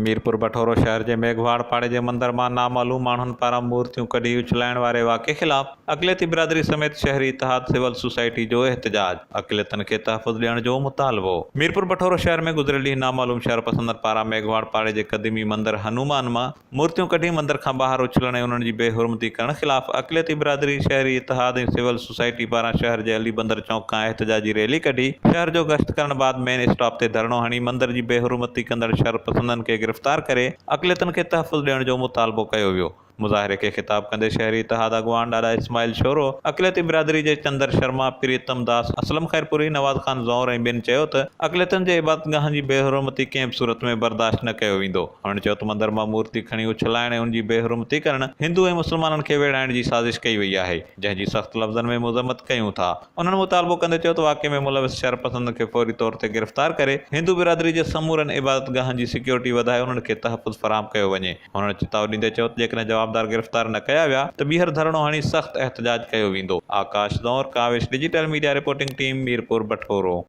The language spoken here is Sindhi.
ميرپور بٺورو شهر جي ميگهواڙ پاڙي جي مندر مان نامعلوم ماڻهن پاران مورتيون ڪڍي اڇلائڻ واري واقعي خلاف اقليتي برادري سميت شهري اتحاد سول سوسائٽي جو احتجاج، اقليتن کي تحفظ ڏيڻ جو مطالبو. ميرپور بٺورو شهر ۾ گذريل ڏينهن نامعلوم شهرپسندن پاران ميگهواڙ پاڙي جي قديمي مندر هنومان مان مورتيون ڪڍي مندر کان ٻاهر اڇلڻ ۽ انهن جي بي حرمتي ڪرڻ خلاف اقليتي برادري، شهري اتحاد ۽ سول سوسائٽي پاران شهر جي علي بندر چونڪ کان احتجاجي ريلي ڪڍي شهر جو گشت ڪرڻ بعد مين اسٽاپ تي ڌرڻو هڻي مندر جي بي حرمتي ڪندڙ شر پسندن کي گرفتار ڪري اقليتن کي تحفظ ڏيڻ جو مطالبو ڪيو ويو. مظاهري کي خطاب ڪندي شهري اتحاد اڳواڻ ڏاڏا اسماعيل شورو، اقليتي برادري جي چندر شرما، پريتم داس، اسلم خيرپوري، نواز خان زئور ۽ ٻين چيو ته اقليتن جي عبادتگاهن جي بي حرمتي ڪنهن به صورت ۾ برداشت نه ڪيو ويندو. هنن چيو ته مندر مان مورتي کڻي اڇلائڻ ۽ ان جي بي حرمتي ڪرڻ هندو ۽ مسلمانن کي ويڙهائڻ جي سازش ڪئي وئي آهي. جنهن جي سخت لفظن ۾ مذمت ڪيون ٿا. انهن مطالبو ڪندي چيو ته واقعي ۾ ملوث شرپسندن کي فوري طور تي گرفتار ڪري هندو برادري جي سمورن عبادتگاهن جي سيڪيورٽي وڌائي انهن کي تحفظ فراهم ڪيو وڃي. هنن چتاء ڏيندي چيو ته جيڪڏهن جوابدار گرفتار نه ڪيا ويا ته ٻيهر ڌرڻو هڻي سخت احتجاج ڪيو ويندو. Akash Zanwar, Kawish digital media reporting team, Mirpur Bathoro.